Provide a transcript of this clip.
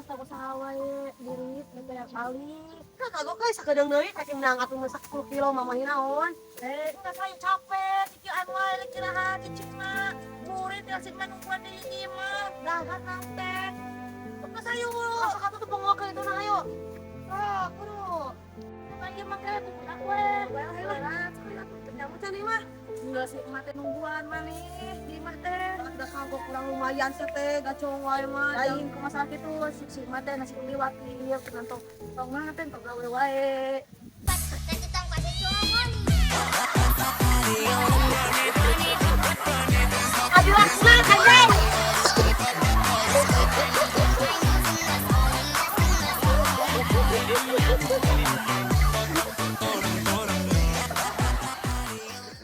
Geus usaha wae diri teh balik. Kan kagok euy, sakedeung deui kaki menang atuh masak 10 kilo mama naon. Eh, enggak, saya capek, cikian wae lek iraha cicingna. Murid ya sing nungguan di imah, dahar nang teh. Geus ayo. Sok atuh tuh pengokeun itu nah, ayo. Ah, kudu. Lagi mah kayak budak we. Ayo lah. Kamu can mah. Enggak sih, emak teh nungguan maneh di imah teh. Udah kagok kurang lumayan sih teh, gacong wae mah. Lain ke masalah gitu, si si emak teh nasi liwat ieu tong tong mana teh tong gawe wae. Adi laksana.